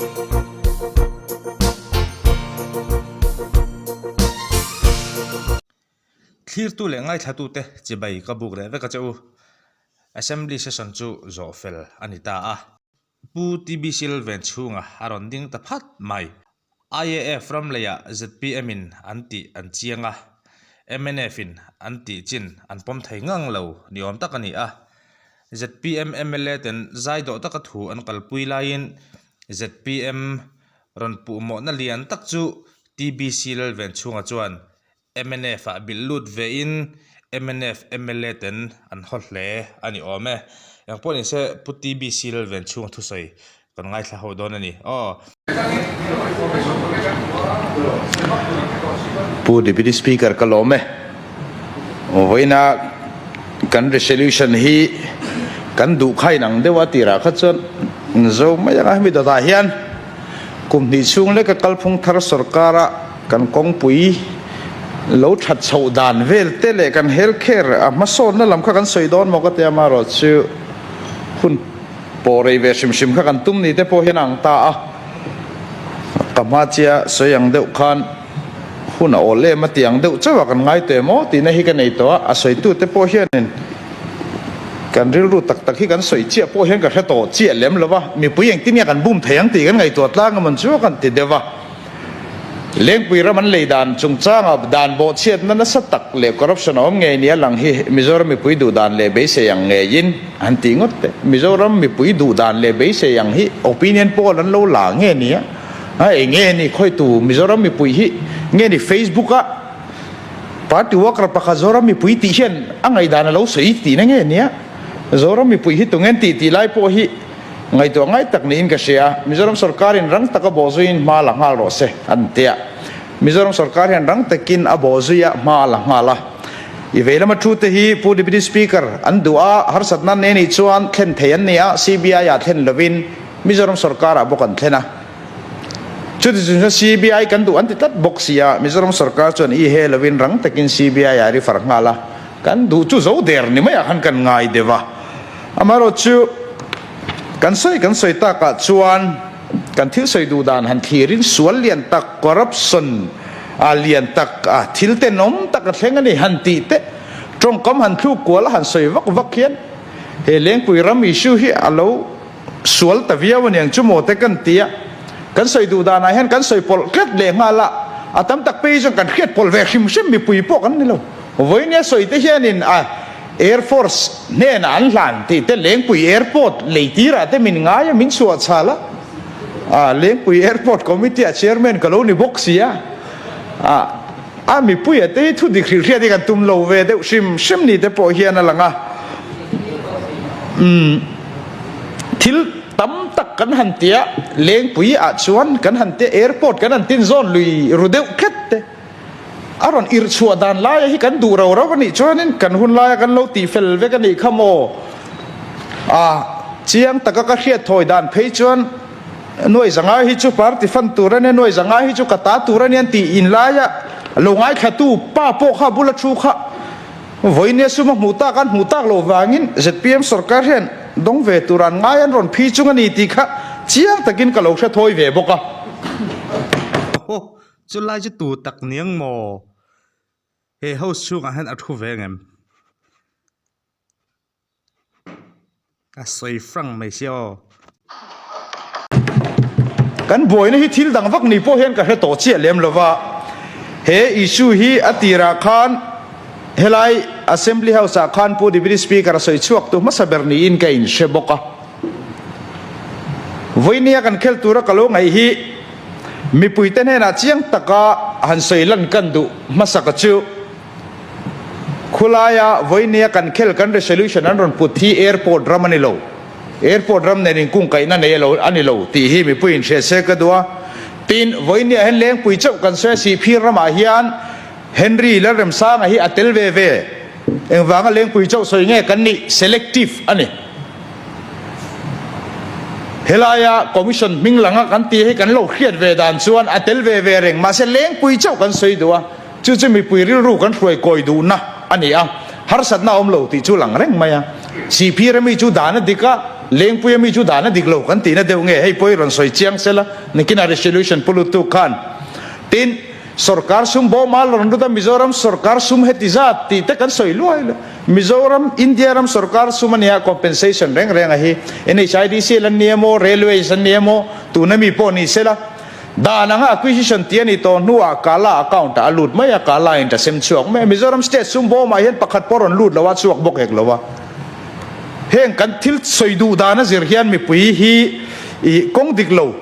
Thlirtu leh ngaithlatute chibai ka buk leh vek a che u. Assembly session chu zawh fel a ni ta a. Pu TBC Lalven chhunga a rawn ding ta phat mai. IAF ram leiah zpm in an tih an chiang a, mnf in an tih chin an pawm thei ngang lo ni awm tak a ni a. Zpm mla ten zai dawh taka thu an kalpui laiin zpm rawn puhmawhna lian tak chu TBC Lalven chhunga chuan mnf ah bilh lut ve in mnf mla ten an haw hle a ni awm e. Eng pawh ni se Pu TBC Lalven chhunga thusawi kan ngaithla ho dawn a ni aw. Pu Deputy Speaker ka lawm e. Vawiina kan resolution hi kan duh kha inang deuh a tirah kha chuan zo mai anga hemi dawtah hian Kum hnih chhung leka kalphung thar sorkara kan kawngpui lo that chhoh dan vel te leh kan health care a hmasawnna lam kha kan sawi dawn maw ka ti a, amaherawh chu hun pawh rei ve hrim hrim kha kan tum ni te pawh hian a ang ta a, ka hma chia sawi ang deuh khan hun a awl em a ti ang deuh chauh a kan ngai teh maw tihna hi ka nei tawh a, a sawitute pawh hianin. Kan rilru tak tak hi kan sawi chiah pawh hian ka hre tawh chiah lem lo va, mipui engtin nge kan bum thei ang tih kan ngaihtuah tlang emawn chu kan ti deuh va. Lengpui ram an lei dan chungchangah dan bawhchhiatna nasa tak leh corruption a awm ngei nia lang hi Mizoram mipui duh dan leh beisei ang ngeiin an tih ngawt teh. Mizoram mipui duh dan leh beisei ang hi opinion poll an lo la nge nia? A eng nge ni khawitu Mizoram mipui hi nge ni Facebook ah Party worker pakhat Zoram mipui tih hian a ngaihdan a lo sawi tihna nge nia? Zoram mipui hi tungen tih tih lai pawh hi ngaihtuah ngai tak niin ka hria. Mizoram sorkarin rang taka bawhzuiin hma la nghal rawh se an ti a. Mizoram sorkar hian rang takin a bawhzui a, hma a la nghal a. I vei lama thu te hi Pu Deputy Speaker an duh a, harsatna an nei nih chuan thlen thei an ni a, CBI ah thlen lovin Mizoram sorkarah bawk an thlen a. Chuti chung chuan CBI kan duh an ti tlat bawk si a, Mizoram sorkar chuan i he lovin rang takin CBI ah refer nghal a, kan duh chu zo der ni maiah khan kan ngai deuh a. Amaherawhchu kan sawi kan sawi takah chuan kan thil sawi duh dan han thlirin sual lian tak, corruption a lian tak, a thil tenawm tak a thleng a ni han tih te, tawngkam han thluk kual a han sawi vak vak hian he Lengpui ram issue hi a lo Sual ta viau aniang chu maw te kan ti a, kan sawi duh danah hian kan sawi pawlh tlat leh nghal a, a tam tak phei chuan kan hriat pawlh ve hrim hrim mipui pawh kan ni lo. Vawinia sawi te hianin a Air Force hnenah an hlan tih te Lengpui Airport lei tirah te min ngai a, min chhuah chhal a, a Lengpui Airport Committee ah Chairman ka lo ni bawk si a, a a mipuia te hi thu dik hrilh hriat hi kan tum lo ve deuh hrim hrim ni te pawh hian a lang a. Umm. Thil tam tak kan han ti a, Lengpui ah chuan kan han ti a, airport kan han tin zawn lui ru deuh tlat te. A rawn irh chhuah dan laia hi kan duh ro ro a nih chuanin kan hun laia kan lo tih fel vek a nih kha maw? A chiang taka ka hriat thawi dan phei chuan nuai zanga hi chu party fund tur a nia, nuai zanga hi chu ka ta tur a nia an tih in laia lo ngaithlatu pa pawh kha bula thu kha Vawinia sum a hmuh tak an hmuh tak loh vangin zpm sorkar hian dawng ve tur an ngai an rawn phi chung a ni tih kha chiang takin ka lo hre thawi ve bawk a. Aw, chulai chu tu tak niang maw? He house chhungah hian a thu ve ngem? A sawi frank mai sia aw. Kan buaina hi thil dang vak ni pawh hian ka hre tawh chiah lem lo va, he issue hi a tirah khan helai Assembly House ah khan Pu Deputy Speaker a sawi chhuak tu hmasa ber niin ka inhre bawk a. Vawinia kan khel tura ka lo ngaih hi mipuite hnenah chiang taka han sawi lan kan duh hmasaka chu, Khulaia vawinia kan khel kan resolution an rawn put hi airport ram a ni lo. Airport ram nen inkungkaihna nei alo a ni lo tih hi mipui in hria se ka duh a. Tin, vawinia hian Lengpui chauh kan sawi a Sihphir ramah hian Henry Lalremsanga hi a tel ve ve. Engvanga Lengpui chauh sawi nge kan nih? Selective a ni. Helaia Commission hming langa kan tih hi kan lo hriat ve dan chuan a tel ve ve reng. Mahse Lengpui chauh kan sawi duh a. Chu chu mipui rilru kan hruai kawi duhna a ni a, harsatna a awm lo tih chu lang reng mai a. Sihphir ami chu dan a dik a. Lengpuia mi chu dan a dik lo kan tihna deuh nge hei pawh i rawn sawi chiang sela nikinah resolution pu lutuk khan. Tin, sorkar sum bawma la rawn lut a Mizoram sorkar sum heti zat tih te kan sawi luai luai. Mizoram, India ram sorkar sum a nia compensation reng reng a hi NHIDCL an ni emaw Railways an ni emaw tuna mi pawh ni sela Dan anga acquisition tih a nih tawh hnuah Kala account ah a lut mai a, Kala in ta sem chhuak mai a. Mizoram state sum bawmah hian pakhat pawh rawn lut lo a, chhuak bawk hek lo a. Heng kan thil sawi duh dan a zir hian mipui hi ih kawng dik lo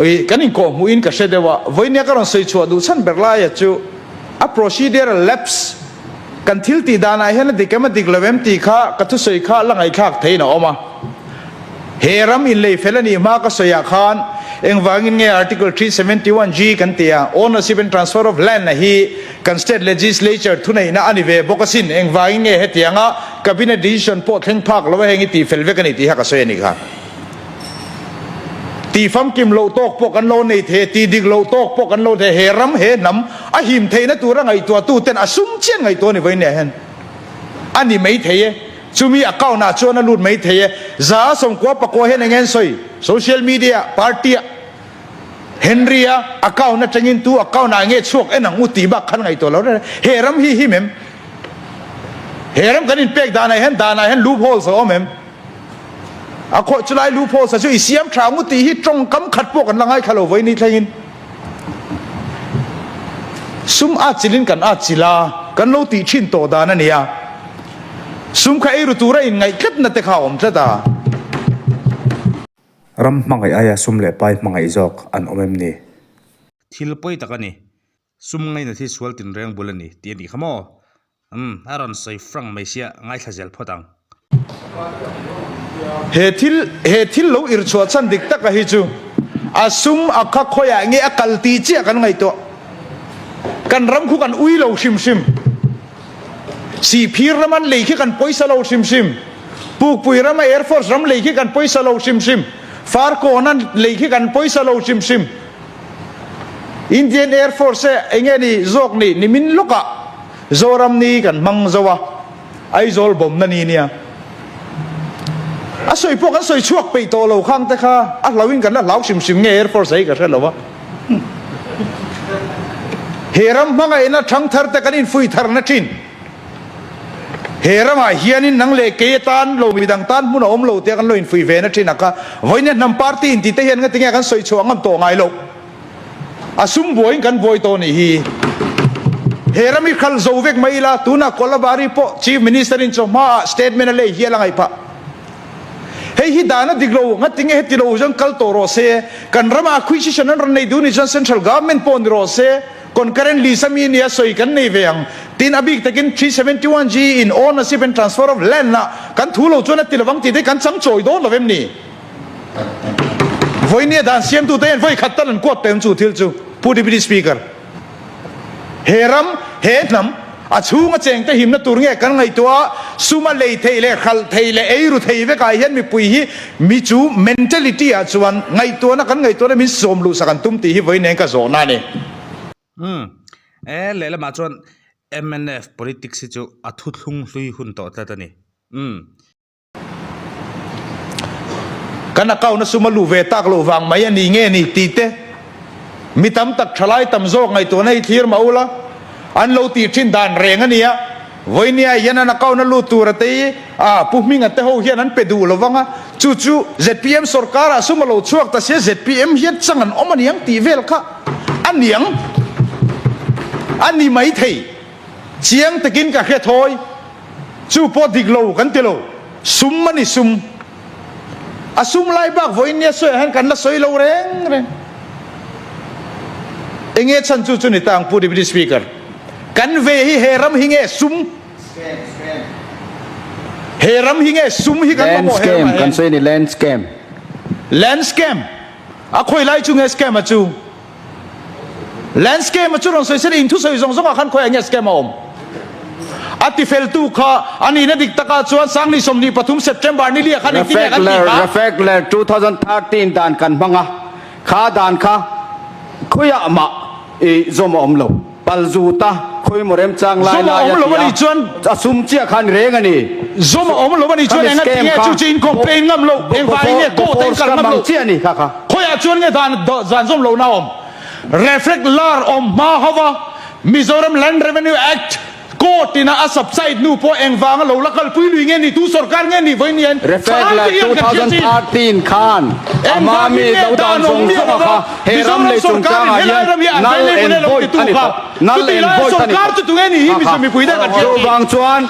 ih kan inkawhhmuh in ka hre deuh a. Vawinia ka rawn sawi chhuah duh chhan ber laia chu a procedural lapse kan thil tih danah hian a dik em a dik lo em tih kha ka thusawi kha la ngaihthlak theihin a awm a. He ram inlei fel a nih hma ka sawiah khan engvangin nge Article 371 G kan ti a, Ownership and Transfer of Land a hi kan State Legislature thuneihna a ni ve bawk asin, engvangin nge hetianga Cabinet decision pawh thleng phak lo a heng i tih fel vek a ni tih kha ka sawi a nih kha. Tih famkim loh tawk pawh kan lo nei thei a, tih dik loh tawk pawh kan lo thei a, he ram he hnam a him theihna tura ngaihtuahtuten a sum chian ngaihtuah a ni vawiin hian a ni maithei e. Chumi account ah chuan a lut mai thei e. 190 pakua hian eng nge an sawi? Social media ah, party ah, Henry a account atangin tu account ah nge chhuak en ang u tih bak khan ngaihtuah lo reng. He ram hi him em? He ram kan inpek danah hian danah hian loop holes a awm em? A khawih chulai loop holes a chu i siam tha ang u tih hi tawngkam khat pawh kan la ngaithla lo vawiin ni thlengin. Sum a chilin kan a chil a, kan lo tih thin tawh dan a nia. Sum kha eiru tura inngaih tlatna te kha a awm tlat a. Ram hmangaih aia sum leh pai hmangaih zawk an awm em ni? Thil pawi tak a ni. Sum ngaina thi sual tinreng bul a ni tih a nih kha maw? Umm, a rawn sawi frank mai sia, ngaithla zel phawt ang. He thil, he thil lo irchhuah chhan dik taka hi chu a sum a kha khawiah nge a kal tih chiah kan ngaihtuah. Kan ram khu kan ui lo hrim hrim. Sihphir ram an lei khi kan pawisa lo hrim hrim. Pukpui rama Air Force ram lei khi kan pawisa lo hrim hrim. Farkawn an lei khi kan pawisa lo hrim hrim. Indian Air Force e enge ni zawk ni nimin lawkah Zoram ni kan hmang zo a, Aizawl bawmna ni nia. A sawi pawh kan sawi chhuak peih tawh lo khang te kha a hlauhin kan la hlau hrim hrim nge Air Force a hi ka hre lo a. He ram hmangaihna thangthar te kan infuih tharna thin. He ramah hianin nang leh kei atan lo midang tan hmun a awm lo tia kan lo infuih ve na thin a kha. Vawiin hnam party inti te hian ngatinge kan sawi chhuah ngam tawh ngai loh. A sum buaiin kan buai tawh nih hi. He ram hi khalh zo vek mai ila, tunah Kolabari pawh Chief Minister in chawhma ah statement a lei hial a ngaih phah. Hei hi dan a dik lo, ngatinge heti lo chuan kal tawh rawh se, kan ramah acquisition an rawn nei duh nih chuan Central Government pawh ni rawh se, Concurrent list a mi nia sawi kan nei ve ang. Tin, a bik takin 371G in ownership and transfer of land ah kan thu lo chuan a ti lovang tih te kan chang chawi dawn lo em ni? Vawinia dan siamtute hian vawi khat tal an kuat pem chu thil chu Pu Deputy Speaker. He ram, he hnam, a chhunga chengte himna tur nge kan ngaihtuah a, sum a lei theih leh hralh theih leh eiru thei vekah hian mipui hi mi chu mentality ah chuan ngaihtuahna kan ngaihtuahna min sawm luhsak an tum tih hi vawi nen ka zawhna a ni. Umm. E, lehlamah chuan mnf politics hi chu a thuthlung hlui hun tawh tlat a ni. Umm. Kan account a sum a luh ve tak loh vang mai a ni nge ni tih te mi tam tak thalai tam zawk ngaihtuahna hi thlir mah ula, an lo tih thin dan reng a nia. Vawinia hian an account a lut tur a te hi a Pu Hminga te ho hian an pe duh lo vang a, chu chu zpm sorkar ah sum a lo chhuak ta sia zpm hian chang an awm a niang tih vel kha a niang a ni maithei chiang takin ka hre thawi. Chu pawh dik lo kan ti lo, sum a ni sum. A sum lai bak vawiin nia sawiah hian kan la sawi lo reng reng. Enge chhan chu chu ni ta ang Pu Deputy Speaker. Kan ve hi he ram hi nge sum? He ram hi nge sum hi kan mamawh he ramah hian? Kan sawi ni land scam. Land scam. A khawi lai chu nge scam a chu? Land scam a chu rawn sawi sen in thusawi zawng zawngah khan khawiah nge scam a awm? A tifeltu kha a nihna dik takah chuan Sangni 23 September ni liah khan engtin nge kan tih kha? Refekler 2013 dan kan hmang a, kha dan kha khawiah mah i zawm a awm lo. Palzuta. Khawi maw remchang lai Zawm a lai a awm lo ti a a, nih chuan a sum chiah kha ni reng a ni. Zawm a awm lo a nih chuan Khami enga scam tinge kha chu chu in complain ngam lo, engvangin nge court a in kal Bofors ngam ka lo? mang chiah a ni kha kha. Khawiah chuan nge dan zan zawm lohna a awm? Reflect lar awm hma hova Mizoram Land Revenue Act Court ina a subside hnu pawh engvanga lo la kalpui lui nge ni, tu sorkar nge ni vawiin hian Reflect thalai lar te hian kan hria chin. 2013 khan a hma Engvangin mi nge lo dan dan awm zawng miah zawng a lova kha he ram Mizoram lei sorkarin chungchangah helai hian ram hi an null vei and leh lo void titu a ni kha tawh. Null chutih and laia void a ni sorkar tawh. chu tunge ni hi Kha Mizo kha. mipui te kan hria chin. Chuvang chuan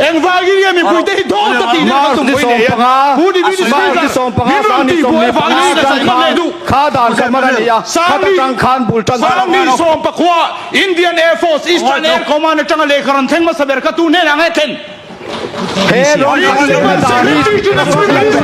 Engvangin nge mipui te hi dawt a tih nen kan March tum ni vawiin nei a? 15, Pu Deputy March Speaker, ni 15, min rawn sang ni tih buai 15 vangin ka atang sawi ngam khan leh duh. kha dan kha hman a ni a, khata tang khan bul tan Sang ni 14 Indian Air Force Eastern Air Command atanga lehkha rawn thleng hmasa ber kha tu hnenah nge thlen? He rawn kan lehna dan hi He rawn kan lehna dan hi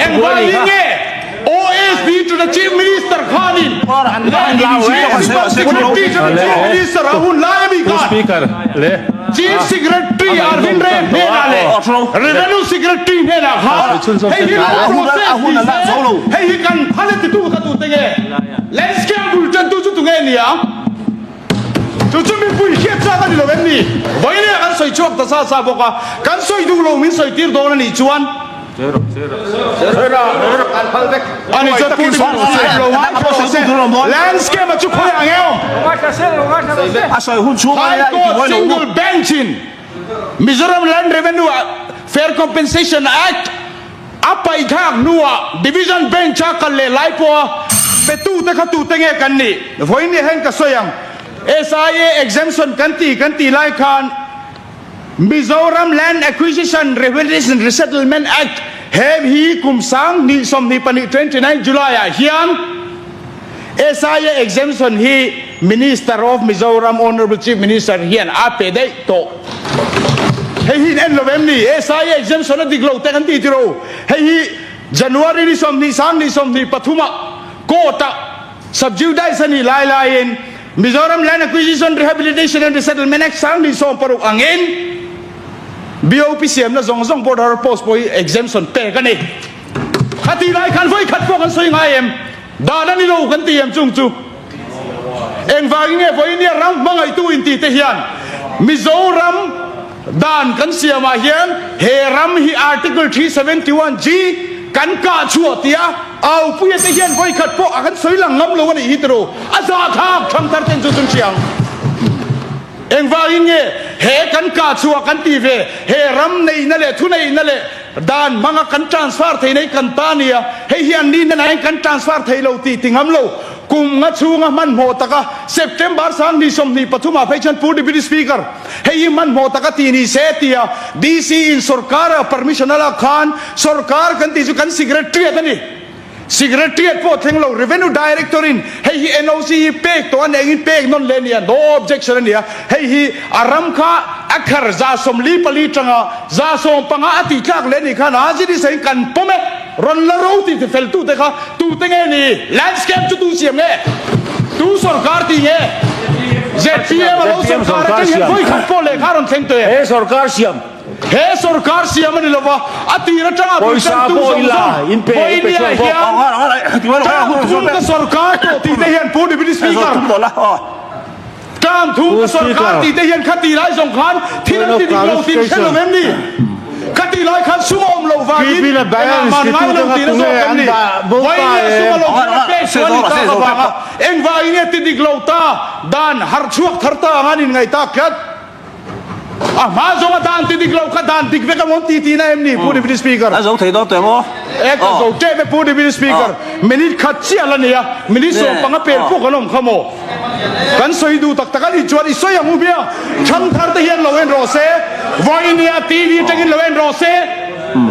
Engvangin nge OSD to the Chief Minister khanin Principal Secretary to the Chief Minister a hun lai ami khan Chief Secretary Arvind Ray hnenah leh Revenue Secretary hnenah khan hei hi lo process ni se hei hi kan phal e titu kha tute nge Landscape bul tantu chu tunge nia? Chu chu mipui hriat chak a ni lo em ni? Vawiin kan sawi chhuak ta sa sa bawk a, kan sawi duh lo min sawi tir dawn a nih chuan a ni chuan Pu Landscape a chu khawi ang emaw High Court Single Bench in Mizoram Land Revenue Fair Compensation Act A paihthlak hnuah Division Bench a kal leh lai pawha petute kha tute nge kan nih? Vawiin ni hen ka sawi ang. SIA exemption kan ti kan tih lai khan Mizoram Land Acquisition Rehabilitation Resettlement Act he hi kum 2024 29 July ah hian SIA exemption hi Minister of Mizoram Honourable Chief Minister hian a pe daih tawh. Hei hi in en lo em ni? SIA exemption a dik lo te kan ti tiro. Hei hi January ni 20 2023 ah court ah subjudice a nih lai laiin Mizoram Land Acquisition Rehabilitation and Resettlement Act 2016 angin BOP siamna zawng zawng border post pawh hi exemption pek a ni. Khatih lai khan vawi khat pawh kan sawi ngai em? Dan a ni lo kan ti em chung chu? Engvangin nge vawinia ram hmangaihtu inti te hian Mizoram dan kan siamah hian he ram hi Article 371 G kan kah chhuah tia aupuia te hian vawi khat pawh a kan sawi lang ngam lo a nih hi tiraw? A zahthlak thangthar ten chu chun hriang. Engvangin nge he kan kah chhuah kan ti ve? He ram neihna leh thuneihna leh dan hmanga kan transfer theihna hi kan ta nia, hei hi an nihna nain kan transfer thei lo tih ti ngam lo. Kum nga chhunga hmanhmawh taka September 2023 ah phei chuan Pu Deputy Speaker, hei hi hmanhmawh taka ti ni se tia DC in sorkar a permission a lak khan sorkar kan tih chu kan secretariat a ni. Secretariat pawh thleng lo, Revenue Director in hei hi NOC hi pek tawh a nih angin pek nawn leh a ni a, no objection a ni a, hei hi a ram kha a khar 44 tanga 15 a tih tlak leh a nih khan a zir isain kan pawm e, rawn la ro tih fel tute kha tute nge ni? Landscape chu tu siam nge? Tu sorkar tih nge? ZPM a lo sorkar atang hian vawi khat pawh lehkha a rawn thleng tawh e. He sorkar siam. He sorkar siam a ni lova, a tir atanga bul tantu zawng zawng vawinia hian term thum ka sorkar tawh tih te hian Pu Deputy Speaker, term thum ka sorkar tih te hian khati lai zawng khan thil an ti dik lo tih hre lo em ni? Khati lai khan sum a awm loh vangin engah man ngai lo tihna zawk em ni? Vawinia sum a lo kher a pek chuan ni tak avanga engvangin nge ti dik lo ta dan harh chhuak thar ta anga an inngaih tak tlat? A hma zawnga dan ti dik lo kha dan dik vek a mawn ti tihna em ni Pu Deputy Speaker? A zo thei dawn teh maw? E ka zo tep e Pu Deputy Speaker. Minute khat chiah la nia, minute 15 pel pawh kan awm kha maw? Kan sawi duh tak tak a nih chuan i sawi ang u bia. Thangthar te hian lo en rawh se, vawinia TV atangin lo en rawh se,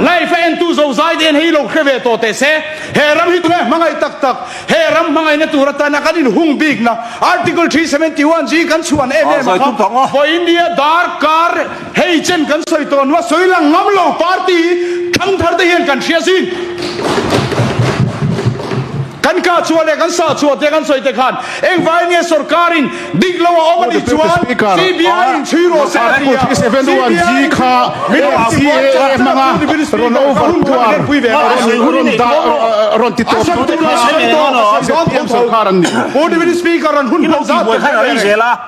live a entu zozai te hian hei lo hre ve tawh teh se. He ram hi tunge hmangaih tak tak? He ram hmangaihna tur atana kan inhung bikna Article 371 G kan chhuan em em a kha vawinia darkar hei chen kan sawi tawh hnua sawi lang ngam lo party thangthar te hian kan hria zing. Kan kah chhuah leh kan sah chhuah te kan sawi te khan engvai nge sorkarin dik lo a awm a nih chuan CBI in chhui rawh se a ti a, CBI in chhui rawh se Pu Deputy Speaker an hun hman zat ka hre ve reng.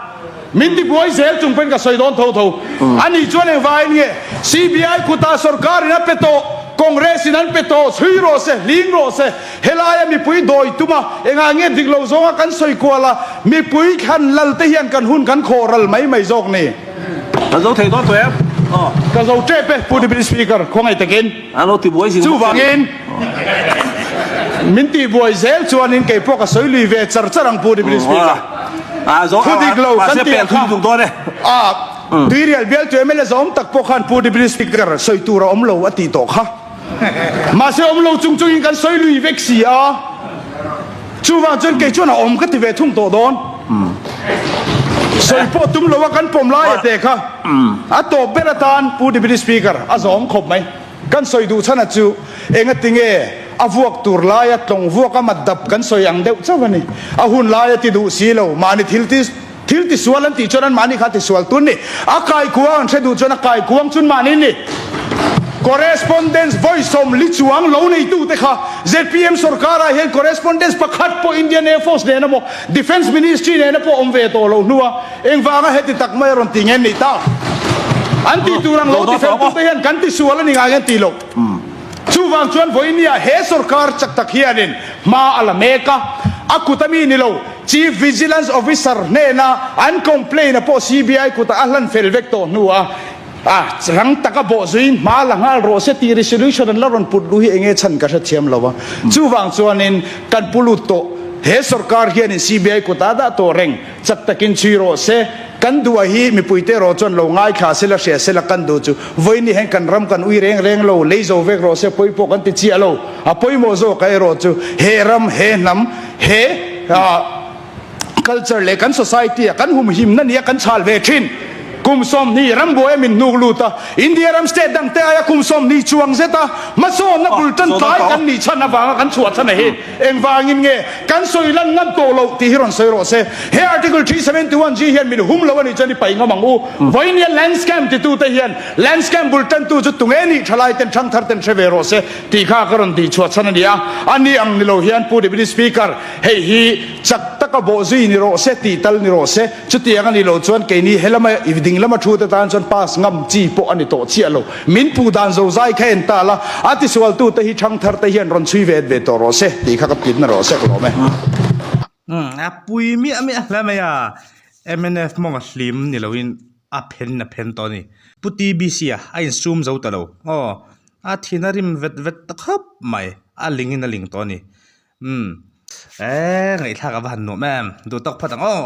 Min tibuai zel chung pawhin ka sawi dawn tho tho. A nih chuan engvaiin nge CBI kutah sorkarin a pe tawh, Congress in an pe tawh, chhui rawh se, hling rawh se. Helaia mipui dawi tum a, engah nge dik lo zawnga kan sawi kual a, mipui thlan lal te hian kan hun kan khawh ral mai mai zawk ni. Ka zo thei dawn tawh em? Aw. Ka zo tep e, Pu Deputy Speaker, khawngaih takin. An lo tibuai zing bawk em? Chuvangin, min tihbuai zel chuanin kei pawh ka sawi lui ve char char ang Pu Deputy Speaker. Thu dik lo kan tih ang kha. A, Tuirial bialtu mla zawng tak pawh khan Pu Deputy Speaker sawi tur a awm lo a tih tawh kha. Mahse awm lo chung chungin kan sawi lui vek si a, chuvang chuan kei chuan a awm ka ti ve thung tawh dawn. Sawi pawh tum lo a kan pawm lai a te kha a tawp ber atan Pu Deputy Speaker a zawm khawp mai. Kan sawi duh chhan a chu engatinge a vuak tur laia tlawng vuak a mat dap kan sawi ang deuh chauh a ni. A hun laia ti duh si lo, mahni thil ti Thil tisual an tih chuan anmahni kha tisual tun ni. A kaikuang an hre duh chuan a kaikuang chun mahni ni. Correspondence vawi 40 chuang lo neitute kha zpm sorkarah hian correspondence pakhat pawh Indian Air Force nena maw Defence Ministry nena pawh awm ve tawh loh hnua engvanga heti tak mai a rawn ti nge an nih tak? An tih tur ang lo tifeltute hian kan tisual a ni ngai an tih loh. Chuvang chuan vawinia he sorkar chak tak hianin hma a la mek a, a kut ami ni lo. Chief Vigilance Officer hnena an complaint a pawh CBI kutah a hlan fel vek tawh hnuah a rang taka bawh zuiin hma la nghal rawh se tih resolution an la rawn put luh hi enge chhan ka hrethiam lo a. Chuvang chuanin kan pu lut tawh he sorkar hianin CBI kutah a dah tawh reng chak takin chhui rawh se. Kan duh a hi mipuite erawh chuan lo ngaithla sela hria sela kan duh chu vawiin hian kan ram kan ui reng reng lo lei zo vek rawh se pawi pawh kan ti chiah lo. A pawimawh zawk a erawh chu he ram he hnam he culture leh kan society a kan humhimna nia kan chhal ve thin. Kum 20 rambuai a min hnuk lut a, India ram state dang te aia kum 20 chuang zet a hmasawnna bul tan tlai kan nih chhan avanga kan chhuah chhan a hi. Engvangin nge kan sawi lan ngam tawh loh tih hi rawn sawi rawh se. He Article 371 G hian min hum lo a nih chuan i paih ngam ang u. Vawinia land scam titute hian land scam bul tantu chu tunge nih thalai ten thangthar ten hre ve rawh se tih kha ka rawn tih chhuah chhan a ni a. A ni ang ni lo hian Pu Deputy Speaker, hei hi chak taka bawh zui ni rawh se tih tal ni rawh se. Chutiang a nih loh chuan keini helama i ding lama thu te tan chuan pass ngam chi pawh a ni tawh chiah lo. Min puh dan zozai kha en ta la, a tisualtu te hi thangthar te hian rawn chhui ve ve tawh rawh se tih kha ka tlitna rawh se ka lawm e. Umm a pui miah miah hle mai a, mnf mawng a hlim ni loin a phen a phen tawh a ni. Pu TBC a a insum zo ta lo aw, a thin a rim vet vet ta khawp mai, a ling in a ling tawh a ni. Umm eee ngaihthlak a va han nuam em, duh tawk phawt ang aw.